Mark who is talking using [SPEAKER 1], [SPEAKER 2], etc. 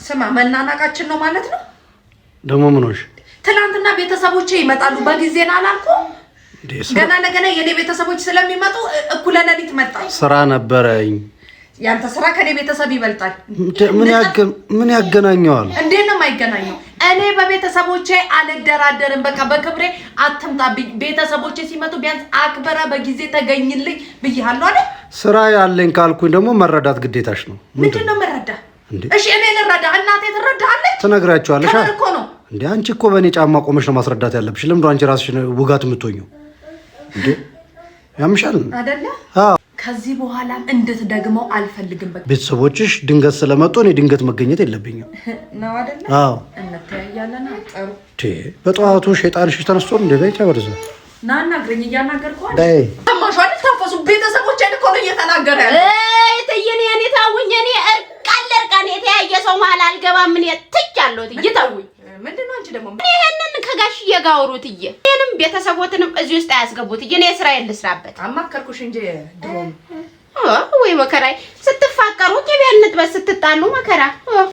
[SPEAKER 1] ስማ፣ መናናቃችን ነው ማለት ነው።
[SPEAKER 2] ደግሞ ምን ሆንሽ?
[SPEAKER 1] ትናንትና ቤተሰቦቼ ይመጣሉ በጊዜ ና አላልኩም? ገና ለገና የኔ ቤተሰቦች ስለሚመጡ እኩለ ሌሊት መጣ።
[SPEAKER 2] ስራ ነበረኝ።
[SPEAKER 1] ያንተ ስራ ከኔ ቤተሰብ ይበልጣል።
[SPEAKER 2] ምን ያገናኘዋል?
[SPEAKER 1] እንዴት ነው የማይገናኘው? እኔ በቤተሰቦቼ አልደራደርም። በቃ በክብሬ አትምጣብኝ። ቤተሰቦቼ ሲመጡ ቢያንስ አክብረ በጊዜ ተገኝልኝ ብያለሁ አይደል?
[SPEAKER 2] ስራ ያለኝ ካልኩኝ ደግሞ መረዳት ግዴታሽ ነው።
[SPEAKER 1] ምንድን ነው መረዳ? እሺ እኔ ልረዳ፣ እናቴ ትረዳለች።
[SPEAKER 2] ትነግራቸዋለሽ
[SPEAKER 1] እኮ ነው
[SPEAKER 2] እንዴ? አንቺ እኮ በእኔ ጫማ ቆመሽ ነው ማስረዳት ያለብሽ። ለምንድን ነው አንቺ ራስሽ ውጋት የምትሆኚው? እንዴ ያምሻል
[SPEAKER 1] አይደለ? ከዚህ በኋላ እንድትደግመው አልፈልግም። በቃ
[SPEAKER 2] ቤተሰቦችሽ ድንገት ስለመጡ እኔ ድንገት መገኘት የለብኝም
[SPEAKER 1] ነው አይደለ?
[SPEAKER 2] አዎ።
[SPEAKER 1] እንተያያለን። ጥሩ።
[SPEAKER 2] በጠዋቱ ሸይጣንሽ ተነስቶ እንደ በይ ወደዛ
[SPEAKER 1] ና አናግረኝ። እያናገርኩህ አይደል? ሰማሽ አይደል? ታፈሱ ቤተሰቦቼን እኮ ነው እየተናገረ ያለ።
[SPEAKER 3] እትዬ እኔ ተውኝ። እኔ እርቃን ለእርቃን የተያየ ሰው መሀል አልገባም። እኔ ትቻለሁ። እትዬ ተውኝ።
[SPEAKER 1] ምንድን ነው አንቺ ደግሞ
[SPEAKER 3] ይሄንን ከጋሽዬ ጋር አውሩ እትዬ። ይሄንም ቤተሰቦትንም እዚህ ውስጥ አያስገቡት። እኔ ስራዬን ልስራበት።
[SPEAKER 1] አማከርኩሽ እንጂ ድሮም
[SPEAKER 3] ወይ መከራዬ። ስትፋቀሩ ቅቤ እንጥበስ፣ ስትጣሉ መከራ።